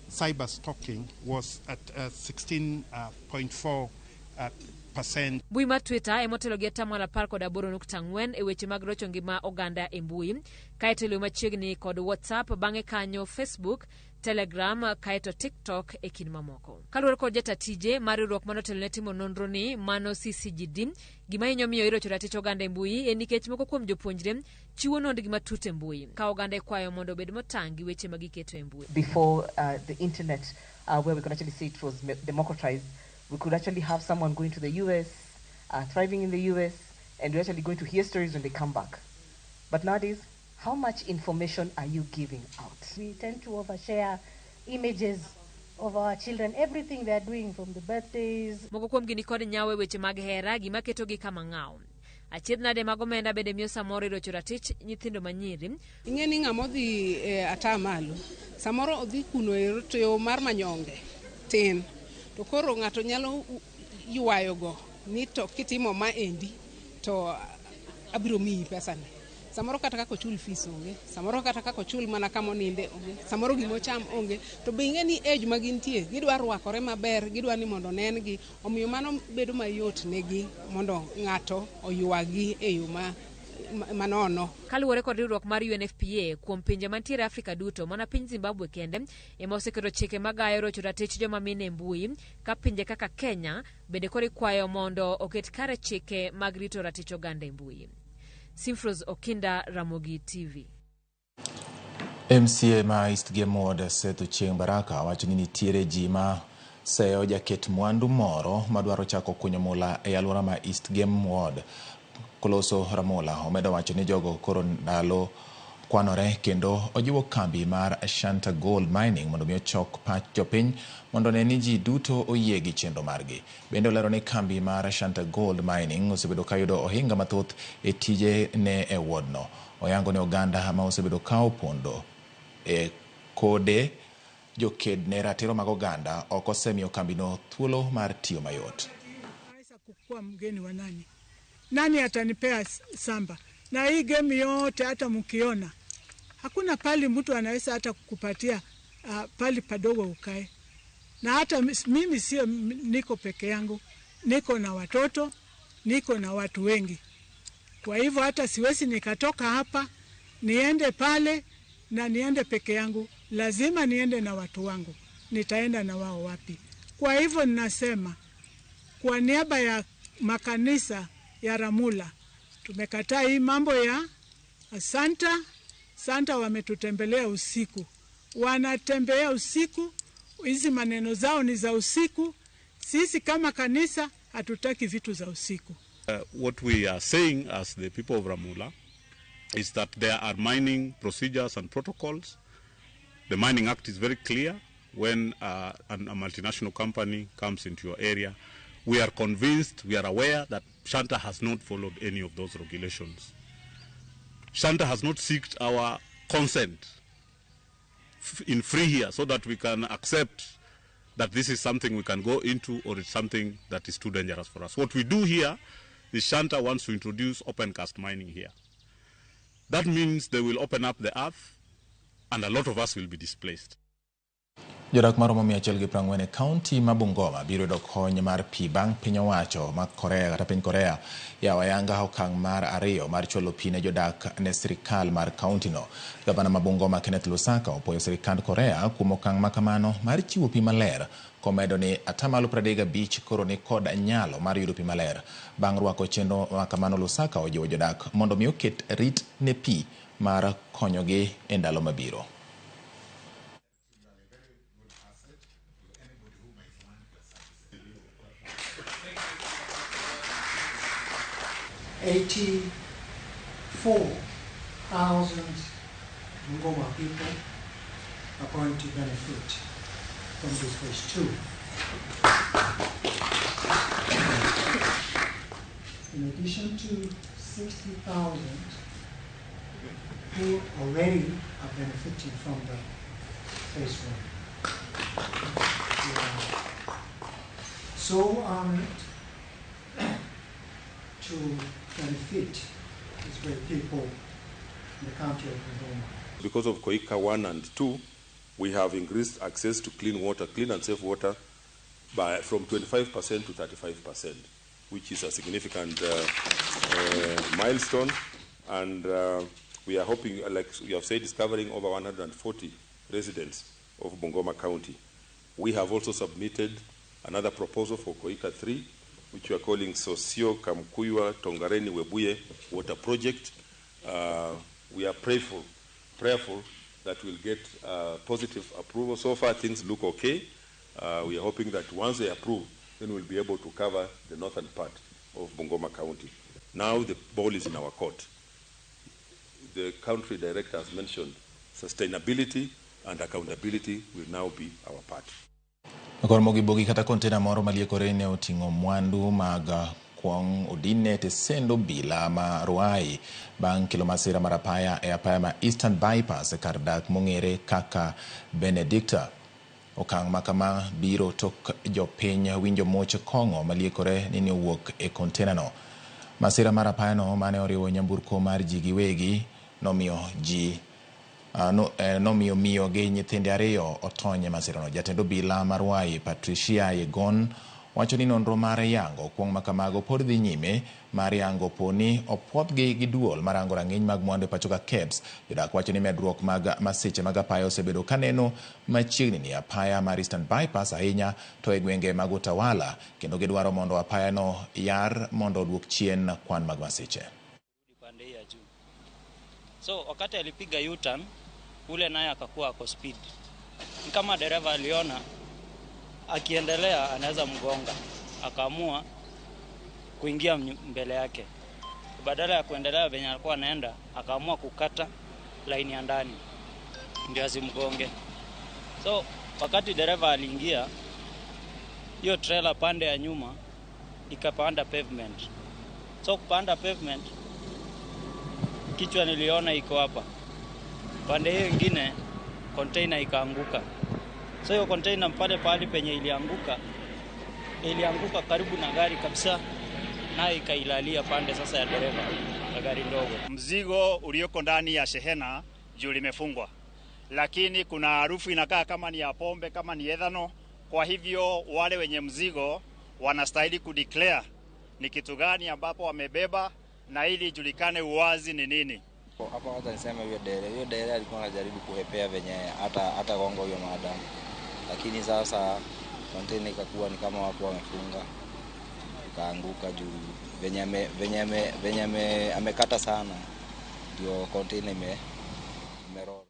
cyber stalking was at 16.4%. Mbui mar Twitter emotelo gi atamalo 18.4 e weche mag rocho ngima oganda e mbui, kaeto iluwe machiegni kod WhatsApp, bang'e kanyo Facebook, Telegram, kaeto TikTok e kind mamoko. Kaluwore kod jata tije mar riwruok manotelo ne timo nonro ni mano CCGD, gima hinyo miyo irocho ratich oganda e mbui en nikech moko kuom jopuonjre chiwo nondgi matut e mbui, ka oganda ikwayo mondo obed motang' gi weche ma giketo e mbui. Before the internet, where we could actually say it was democratized, we could actually have someone going to the US, thriving in the US, and we're actually going to hear stories when they come back. But nowadays, how much information are you giving out? We tend to overshare images of our children, everything they are doing, from the birthdays. Moko kuom gi ni kod nyawo e weche mag hera, gima ketogi kama ng'aw. Achiedh nade mag omenda bende miyo samoro irocho ratich nyithindo manyiri. Ing'e ni ng'ama odhi atamalo, samoro odhi kuno ero to yo mar manyonge tin. To koro ng'ato nyalo ywayogo ni to kitimo ma endi to abiro miyi pesani. Samoro kata kaka ochul fees onge, samoro kata kaka ochul mana kama oninde onge, samoro gimocham onge. To be ing'e ni age ma gintie, gidwa rwakore maber, gidwa ni mondo onen-gi, omiyo mano bedo mayot negi mondo ng'ato oywagi e yo manono. Kaluwore kod riwruok mar UNFPA, kuom pinje mantiere Afrika duto, mana piny Zimbabwe kende ema oseketo chike magayo rocho ratich joma mine e mbui, ka pinje kaka Kenya bende koro ikwayo mondo oket kare chike mag rito ratich oganda e mbui. Simfros Okinda, Ramogi TV. MCA ma East Game Ward Seth Ochieng' Baraka wacho ni nitiere ji ma seyo jaket mwandu moro madwaro chako kunyo mula e alwora ma East Game Ward koloso Ramola. Omedo wacho ni jogo koro ndalo kwanore kendo ojiwo kambi mar Shanta Gold Mining mondo mi ochok pach jopiny mondo ne ni ji duto oyie gi chenro margi. Bende olero ni kambi mar Shanta Gold Mining osebedo ka yudo ohinga mathoth e tije ne e wodno. Oyango ne oganda ma osebedo ka opondo e kode joked ne ratiro mag oganda ok osemiyo kambino thuolo mar tiyo mayot. Kuwa mgeni wa nani? Nani atanipea samba? Na hii game yote hata mkiona hakuna pali mtu anaweza hata kukupatia pali padogo ukae. Na hata mimi sio niko peke yangu, niko na watoto, niko na watu wengi. Kwa hivyo hata siwezi nikatoka hapa niende pale na niende peke yangu, lazima niende na watu wangu. Nitaenda na wao wapi? Kwa hivyo ninasema kwa niaba ya makanisa ya Ramula, tumekataa hii mambo ya Santa. Santa wametutembelea usiku. Wanatembea usiku, hizi maneno zao ni za usiku. Sisi kama kanisa hatutaki vitu za usiku. What we are saying as the people of Ramula is that there are mining procedures and protocols. The Mining Act is very clear. When a multinational company comes into your area, we are convinced, we are aware that Shanta has not followed any of those regulations. Shanta has not sought our consent in free here so that we can accept that this is something we can go into or it's something that is too dangerous for us. What we do here is Shanta wants to introduce open cast mining here. That means they will open up the earth and a lot of us will be displaced. Jodak maromo 140 e kaunti ma Bungoma biro yudo kony mar pi bang' piny owacho ma Korea kata piny Korea yawo ayanga okang' mar ariyo mar chwalo pi ne jodak ne sirikal mar kauntino. Gavana ma Bungoma Kenneth Lusaka opoyo sirikand Korea kuom okang' ma kamano mar chiwo pi maler, komedo ni 35% koro ni kod nyalo mar yudo pi maler. Bang' rwako chenro ma kamano, Lusaka ojiwo jodak mondo mi oket rit ne pi mar konyogi e ndalo mabiro. $84,000 Bungoma people are going to benefit from this phase 2. In addition to 60,000 who already are benefiting from the phase 1. We are so honored to benefit these great people in the county of Bungoma. Because of Koika 1 and 2, we have increased access to clean water, clean and safe water, by from 25% to 35%, which is a significant milestone. And we are hoping, like you have said, discovering over 140 residents of Bungoma County. We have also submitted another proposal for Koika 3, which we are calling Sosio Kamkuywa Tongareni Webuye Water Project. We are prayerful that we'll get positive approval. So far, things look okay. We are hoping that once they approve, then we'll be able to cover the northern part of Bungoma County. Now the ball is in our court. The country director has mentioned sustainability and accountability will now be our part. Kor mogibogi kata kontena moro maliekore ne oting'o mwandu mag kwong' odinne tesendo bila ma Ruai bang' kelo masira mar apaya e apaya ma Eastern Bypass e kar dak mong'ere kaka Benedicta. Okang' ma kama biro tok jopiny winjo much kong'o maliekore ni ne owuok e kontenano. Masira mar apayano mane oriwo nyamburko mar ji giwegi nomiyo ji nomiyo miyo gi nyithinde ariyo otony e masirano. Jatend obila mar Ruai Patricia Yegon wacho ni nonro mar yango kuong' ma kamago pod dhi nyime mar yango poni opuodhgi gi duol marango rang'iny mag mwandu e pacho ka KEBS. Jodak wacho ni medruok mag masiche mag apaya osebedo kaneno machiegni ni apaya mar Eastern Bypass ahinya to e gwenge mag Utawala, kendo gidwaro mondo apayano yar mondo oduok chien kwan mag masiche. So wakati alipiga U-turn ule naye akakuwa ako speed. Kama dereva aliona akiendelea anaweza mgonga, akaamua kuingia mbele yake. Badala ya kuendelea venye alikuwa anaenda, akaamua kukata laini ya ndani ndio asimgonge. So wakati dereva aliingia, hiyo trailer pande ya nyuma ikapanda pavement. So kupanda pavement, kichwa niliona iko hapa, pande hiyo ingine container ikaanguka. So hiyo container pale pahali penye ilianguka, ilianguka karibu na gari kabisa, nayo ikailalia pande sasa ya dereva ya gari ndogo. Mzigo ulioko ndani ya shehena juu limefungwa, lakini kuna harufu inakaa kama ni ya pombe, kama ni ethanol. Kwa hivyo wale wenye mzigo wanastahili kudeclare ni kitu gani ambapo wamebeba, na ili ijulikane uwazi ni nini. Hapa wacha niseme huyo dere alikuwa anajaribu kuhepea venye hata gongo huyo madam, lakini sasa container ikakuwa ni kama watu wamefunga, ikaanguka juu venye amekata sana, ndio container imeroll.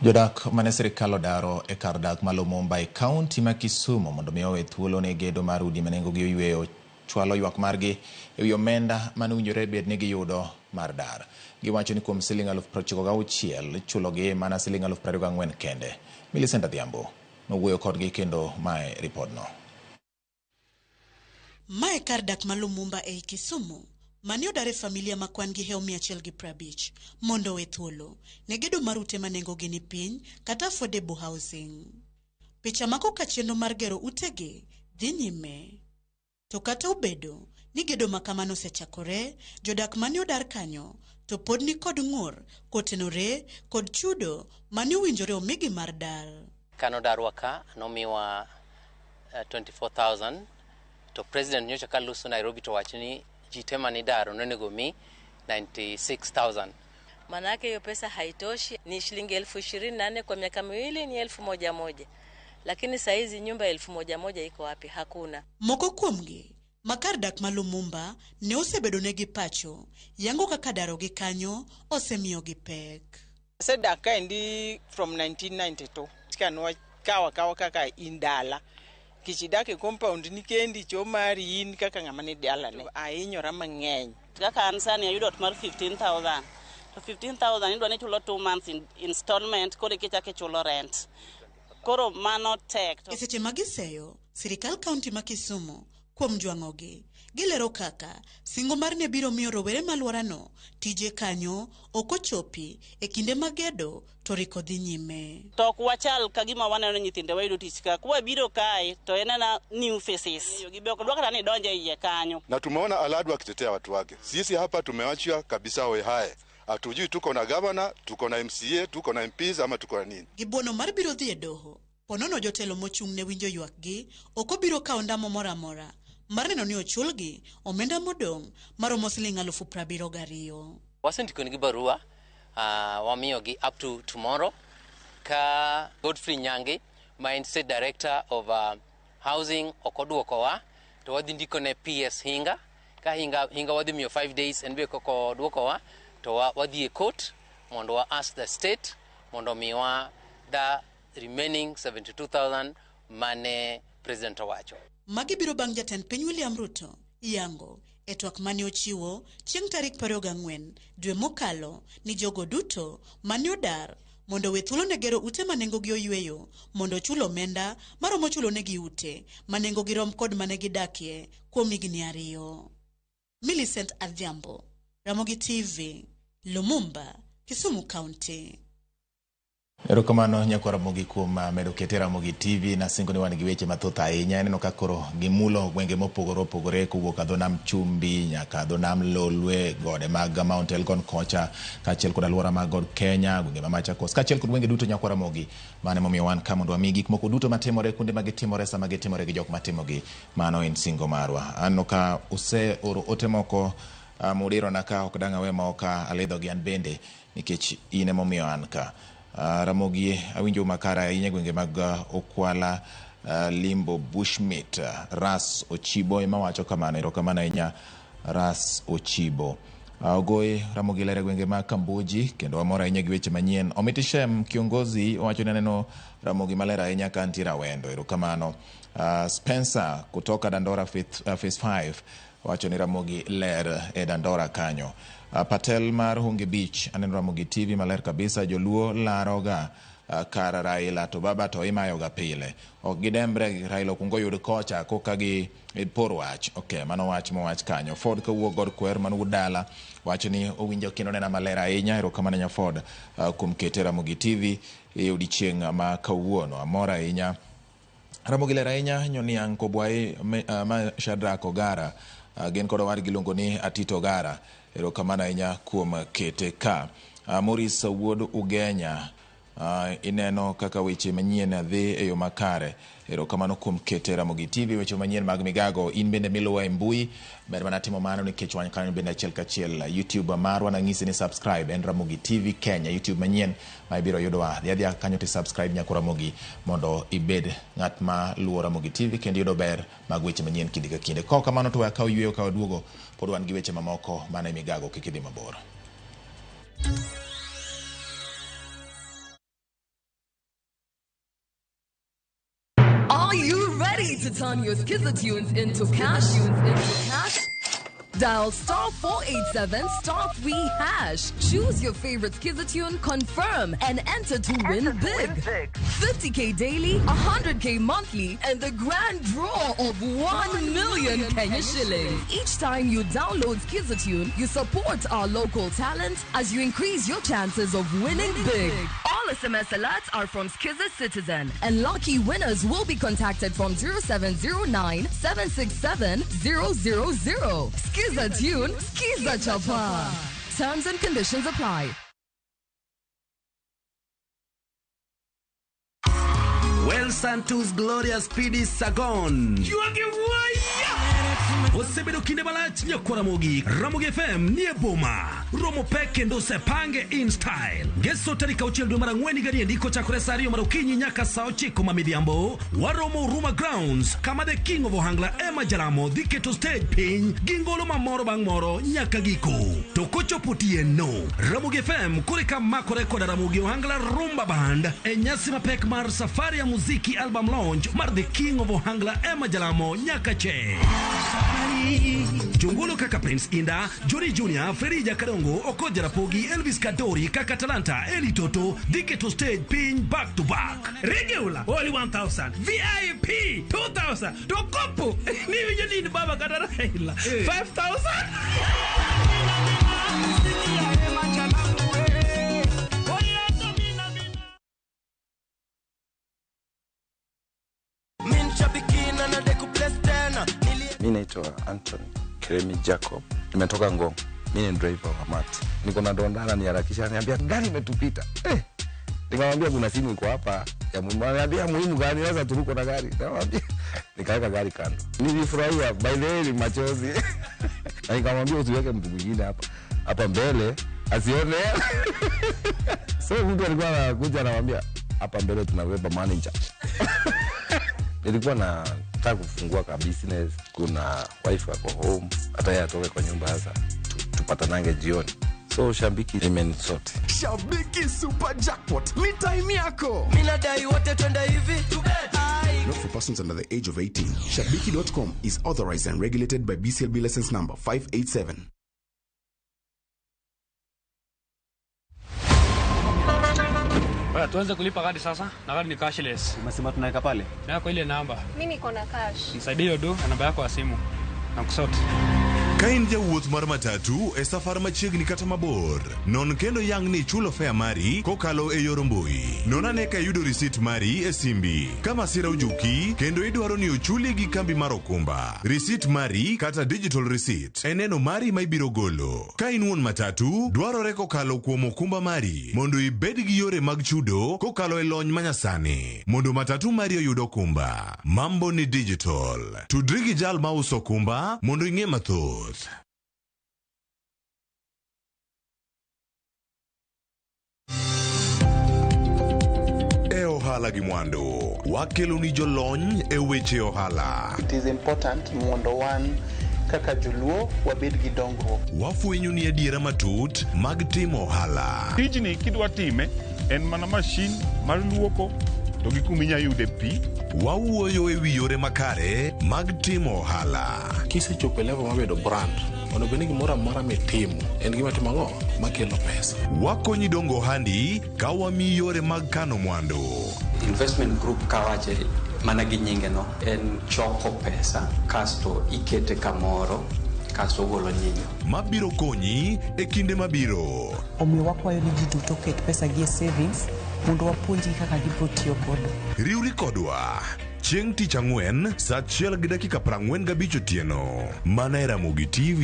Jodak mane sirikal odaro e kar dak ma Lumumba e kaunti ma Kisumu mondo mi owe thuolo ne gedo mar udi ma nengogi oyweyo chwalo ywak margi ewi omenda mane owinjore bed ni giyudo mar dar. Giwacho ni kuom siling 96,000 ichulogi mana siling 24,000 kende. Millicent Adhiambo nowuoyo kodgi kendo mae ripodno. Mae kar dak ma Lumumba ei Kisumu mane odar e familia ma kwan gi hewo 150 mondo owe thuolo ne gedo mar ute ma nengogi ni piny kata affordable housing. Picha mako ka chenro mar gero utegi dhi nyime. To kata obedo ni gedo ma kamano osechakore, jodak mane odar kanyo to pod ni kod ng'ur kotenore kod chudo mane owinjore omigi mar dar. Kanodarwa ka nomiwa 24,000 to president nyocha ka loso Nairobi to wacho ni ji te mane idaro nonego mi 96,000. Manake hiyo pesa haitoshi, ni shilingi 24,000 kwa miaka miwili ni 1,000. Lakini saizi nyumba 1,000 iko wapi? Hakuna. Moko kuomgi ma kar dak ma Lumumba ne osebedo negi pacho, yango kaka darogi kanyo osemiyogi pek. Asedak kaendi from 1992. Kanwa kawa kaka in dala. Kech idak e compound ni kendi cho mari in kaka ng'ama ni dalane. Ahinyora mang'eny. Kaka an sani ayudo ot mar 15,000. To 15,000 idwa ni ichulo 2 months in installment koro ikichako ichulo rent. Koro mano tek. E seche ma giseyo, sirikal kaunti ma Kisumu kuom jwang'ogi gilero kaka singo mar ne biro miyo rowere ma alworano tije kanyo ok ochopi e kinde ma gedo to riko dhi nyime. To ok wachal ka gima waneno nyithindewa yudo tich ka. Kwabiro kae to en ana new faces. Gibe ok dwa kata ni donje iye kanyo. Na tumeona Aladwa akitetea watu wake. Sisi hapa tumewachia kabisa hoehae. Hatujui tuko na governor, tuko na MCA, tuko na MPs ama tuko na nini. Gibuono mar biro dhi e doho. Ponono jotelo mochung' ne winjo ywakgi ok obiro kawo ndamo moro amora mar neno ni ochulgi omenda modong' maromo siling 72,000. Wasendikonegi barua, wamiyogi up to tomorrow ka Godfrey Nyangi ma en State Director of Housing ok oduokowa to wadhi ndiko ne PS Hinga ka Hinga wadhi miyo 5 days en be kok oduokowa to wadhi e court mondo wa ask the state mondo omiwa the remaining 72,000 mane president owacho. Magi biro bang' jatend piny William Ruto yango e twak mane ochiwo chieng' tarik 24 dwe mokalo ni jogo duto mane odar mondo owe thuolo ne gero ute ma nengogi oyweyo mondo ochul omenda maromo chulo negi ute ma nengogi rom kod mane gidakie kuom higni 2. Millicent Adhiambo, Ramogi TV, Lumumba, Kisumu County. Erokamano nyakwar Ramogi kuom medo kete Ramogi TV. Nasingo ni wan gi weche mathoth ahinya. Ineno ka koro gimulo gwenge mopogore opogore kowuok adho nam Chumbi nyaka adho nam Lolwe, gode mag Mount Elgon kocha, kaachiel kod alwora mag God Kenya, gwenge ma Machakos, kaachiel kod gwenge duto nyakwar Ramogi. Mano emomiyo wan ka mondo wami gik moko duto matimore kuonde ma gitimore sama gitimore gi jok matimogi. Mano en singo marwa. Aneno ka useoro ote moko mudirona ka ok dang' awe ma ok alidhogi an bende nikech in emomiyo an ka. Ramogi awinjo makare ahinya gwenge mag Okwala, Limbo, Bushmeat, Ras Ochibo ema wacho kamano. Erokamano ahinya Ras Ochibo. Ogoye Ramogi lere gwenge mag Kamboji kendo wamor ahinya gi weche manyien. Omiti Shem kiongozi owacho ni aneno Ramogi maler ahinya ka antiere Awendo. Erokamano. Spencer kutoka Dandora Phase 5 Wacho ni Ramogi ler e Dandora kanyo. Patel mar Hungi Beach, aneno Ramogi TV maler kabisa. Joluo laroga kar Raila to baba to imayoga pile. Ok gidembre Raila okuongo oyud kocha koka gi por wach. Ok, mano wach mowach kanyo. Ford kawuok God Kwer mano wuod dala wacho ni owinjo kendo nena maler ahinya. Erokamano nya Ford kuom kete Ramogi TV e odiechieng' ma kawuono. Amor ahinya. Ramogi ler ahinya nyoniang' kobwai ma Shadrack Ogara gin kod owadgi iluongo ni Atito Ogara. Erokamano ahinya kuom kete ka. Maurice wuod Ugenya ineno kaka weche manyien dhi e yo makare. Erokamano kuom kete Ramogi TV weche manyien mag migago. In bende miluwa e mbui, ber mana timo mano nikech wan kanyo bende achiel kachiel. YouTube marwa nang'isi ni subscribe en Ramogi TV Kenya, YouTube manyien ma ibiro yudowa. Dhi adhiya kanyo to subscribe nyako Ramogi mondo ibed ng'at ma luwo Ramogi TV kendo yudo ber mag weche manyien kinde ka kinde. Kok kamano to we akaw yweyo ka waduogo pod wan gi weche mamoko mana e migago, kik idhi mabor. Are you ready to turn your Skiza tunes into cash? Into cash? Dial star 487 star 3 hash. Choose your favorite Skiza tune, confirm, and enter to win big. 50k daily, 100k monthly, and the grand draw of 1 million Kenya shillings. Each time you download Skiza tune, you support our local talent as you increase your chances of winning big. All SMS alerts are from Skiza Citizen, and lucky winners will be contacted from 0709 767 000. Skiza tune, Skiza Chapa. Terms and conditions apply. Well Santos Glorious PD Sagon. Osebedo kinde malach nyakwa Ramogi. Ramogi FM nie boma. Romo pek kendo osepange in style. Ngeso tarik 6 dwe mar 4 higa niendi kochakore sa 2 mar okinyi nyaka sa 9 ma midhiambo. Waromo Huruma Grounds kama the King of Ohangla Emma Jalamo dhi keto stage piny gi ngolo mamoro bang' moro nyaka giko. To kochopo otieno, Ramogi FM koreka makore koda Ramogi Ohangla Rumba Band e nyasi mapek mar Safari ya Muziki album launch mar the King of Ohangla Emma Jalamo nyaka che. Jongolo kaka Prince Inda, Johnny Junior, Freddy Jakadongo, Okoth Jarapogi, Elvis Kadori, kaka Talanta, Eli Toto, dhi keto stage piny back to back. Regular only 1000, VIP 2000, to kopo niwinjo ni in baba kata Raila 5000. Mi naitwa Anthony Keremi Jacob, nimetoka Ngong. Mi ni driver wa mat. Niko na dondana niharakisha, ananiambia gari imetupita. Nikamwambia kuna simu iko hapa ya muhimu. Ananiambia muhimu gani? Sasa turuko na gari. Nikamwambia nikaweka gari kando. Nilifurahia, by the way ni machozi. Na nikamwambia usiweke mtu mwingine hapa. Hapa mbele asione. So mtu alikuwa anakuja anamwambia hapa mbele tunabeba manager. Nilikuwa nataka kufungua ka business, kuna wife ako home, hata yeye atoke kwa nyumba sasa tupatanange jioni. So Shabiki imenisort. Shabiki Super Jackpot ni time yako. Mimi nadai wote twende hivi. Not for persons under the age of 18. Shabiki.com is authorized and regulated by BCLB license number 587. Bwana, tuanze kulipa kadi sasa na kadi ni cashless. Umesema tunaweka pale? Yako ile namba. Mimi niko na cash. Nisaidie hiyo do na namba yako ya simu. Na kusort. Ka in jawuoth mar matatu e safar machiegni kata mabor, non kendo yang ni ichulo fare mari kokalo e yor mbui. Non ane ka iyudo risit mari e simbi. Ka masira ojuki kendo idwaro ni ochuli gi kambi mar okumba, risit mari kata digital receipt e neno mari ma ibiro golo. Ka in wuon matatu, dwarore kokalo kuom okumba mari mondo ibed gi yore mag chudo kokalo e lony manyasani mondo matatu mari oyud okumba. Mambo ni digital. Tudri gi jal mauso okumba mondo ing'e mathoth. E ohala gi mwandu, wakelo ni jolony e weche ohala. It is important mondo wan kaka joluo wabed gi dongruok. Wafwenyo ni adiera matut mag timo ohala. Tijni kidwa time en mana mashin mar luoko to gi kuma inya yude pi Wawuoyo e wi yore makare mag timo ohala. Kisechopo e level mar bedo brand, onego bed ni gimoro amora mitimo en gima timo ang'o makelo pesa. Wakonyi dongo ohandi ka wamiyi yore mag kano mwandu. Investment group kawache mana gi nyinge no en choko pesa kasto ikete kamoro kasto ogolo nyinyo. Mabiro konyi e kinde mabiro. Omiyo wakwayo ni ji duto oket pesa gi e savings mondo wapuonjgi kaka gibiro tiyo godo. Riwri kodwa chieng' tich ang'wen saa achiel gi dakika 45 otieno mana e Ramogi TV.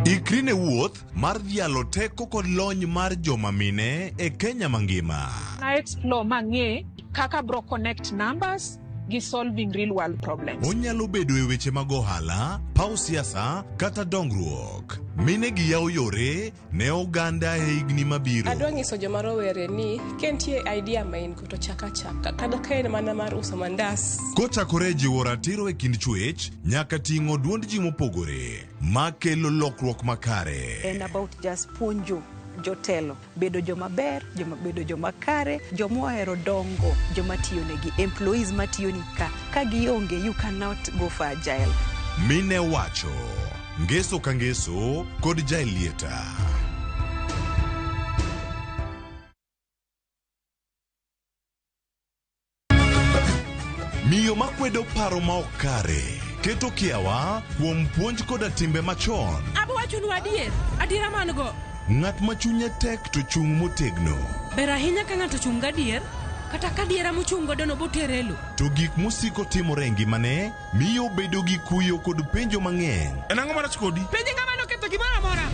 Ikri ne wuoth mar dhialo teko kod lony mar joma mine e Kenya mangima. Na explore mang'e kaka bro connect numbers gi solving real world problems. Onyalo bedo e weche mag ohala, paw siasa kata dongruok. Mine gi yawo yore ne oganda e higni mabiro. Adwa nyiso joma rowere ni ka nitie idea ma in go to chak achaka kata ka en mana mar uso mandas. Kochakore e jiwo ratiro e kind chwech nyaka ting'o duond ji mopogore makelo lokruok makare. En about just puonjo jotelo bedo joma ber, joma bedo joma kare, joma ohero dongo, joma tiyo negi, employees matiyo ni ka. Ka gionge, you cannot go for agile. Mine wacho ngeso ka ngeso kod Jaelieta. Miyo makwedo paro ma ok kare keto kiawa kuom puonj koda timbe machon. Abo wachonu adier, adiera man go. Ng'at ma chunye tek to chung' motegno. Ber ahinya ka ng'ato chung' gadier, kata ka adiera mochung' godo no botere e lo. To gik mosiko timore e ngimane miyo obedo gi kuyo kod penjo mang'eny. En ang'o marach kodi? Penj ng'ama noketho gimoro amora.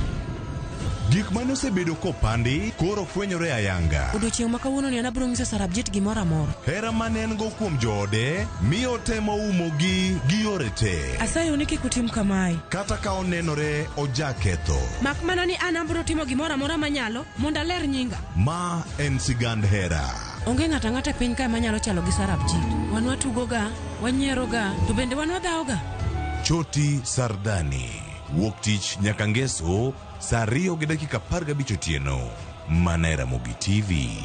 Gik mane osebedo kopandi koro fwenyore ayanga. Odiochieng' ma kawuono ni an abiro nyiso Sarabjit gimoro amora. Hera mane en go kuom joode miyo otemo umogi gi yore te. Asayou ni kik utim kamae. Kata ka onenore ojaketho. Mak mana ni an abiro timo gimoro amora manyalo mondo aler nyinga. Ma en sigand hera. Onge ng'ato ang'ata e piny kae manyalo chalo gi Sarabjit. Wan watugoga, wanyieroga, to bende wan wadhawoga. Choti Sardani. Wuok tich nyaka ngeso saa 2:15 otieno. Mana e Ramogi TV.